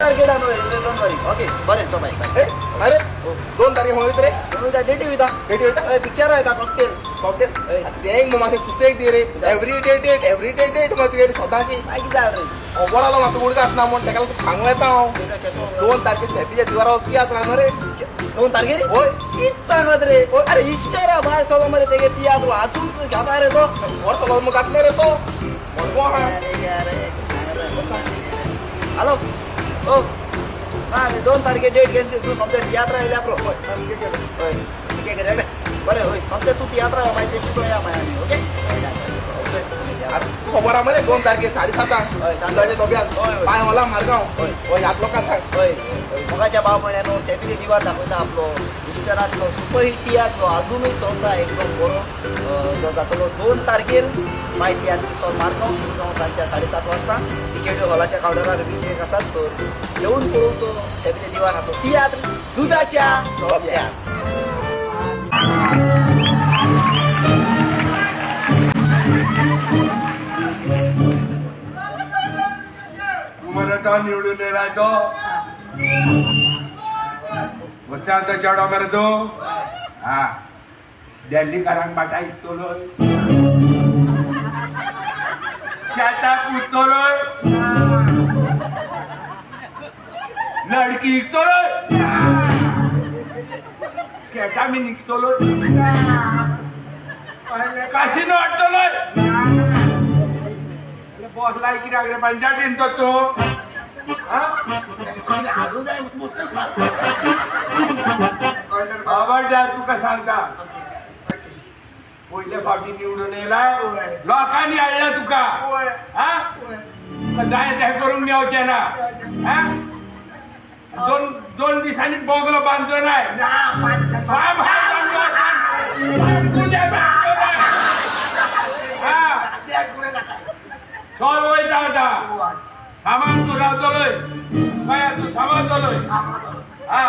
तारखे done don't worry. Okay बरें चल बाय बाय. अरे 2 तारखे खंय वयता रे? 2 डेटी वयता. डेटी वयता? हय पिक्चर वयता कॉकटेल. कॉकटेल तेंक मग मातशें सुसेग दी रे. Every day date every day date मग तुगेली सदांची. मागीर कितें जालें रे? खबर आलो म्हाका उडका आसना म्हूण तेका तुका सांगूं येता हांव. 2 तारखे सेपीच्या दिवारा तियात्र आहा रे. 2 तारखेर? हय. कित सांगत रे? अरे इश्टरा भायर सलो मरे तेगे तियात्र आजून घेता रे तो. वर सलो मग घातले रे तो. मडगांव आहा. हॅलो ओ ना 2 तारखे डेट कॅन्सल. तूं सोमते तियात्रा येयल्या प्रो. हय ठीक आहे बरें. हय सोमते तूं तियात्रा यो मागीर तेशी चोया मागीर आमी. ओके खबर आहा मरे 2 तारखे 7:30 हय सांजच्या दोब्यान पांय होला मारगांव. हय ह्याच लोकांक सांग. हय मोगाच्या भाव भयण्यानो सेपी दिवार दाखयता आपलो इश्टरांतलो सुपरहिट तियात्र जो आजुनूय चलता एकदम बरो जो जातलो 2 तारखेर माय तियात्र दिसो मारगांव सुरू जावन सांजच्या 7:30 वाजता. तिकेट्यो हॉलाच्या कावंटरार विकरेक आसात. तर येवन पळोवचो सेपी दिवाराचो तियात्र दुदाच्या सोप्यार. निवडून येयला तो वसांत चेडो मरे तूं. हा दिल्लीकारांक बाटा इकतलो, शेताक उरतलो, लडकी इकतलो, केटामीन इकतलो, कासिनो हाडटलो. बॉस लाय कित्याक रे पंचायतीन तो तूं? खबरदार तुका सांगता पयले फावटी निवडून येयलाय लोकांनी हाडला तुका. जाय तें करूंक मेवचें ना. 2 दिसांनी बोगलो बांदचो नाय. चल वयता आतां सामान तूं रावतलोय कळ्ळें? तूं सामान चलय. हा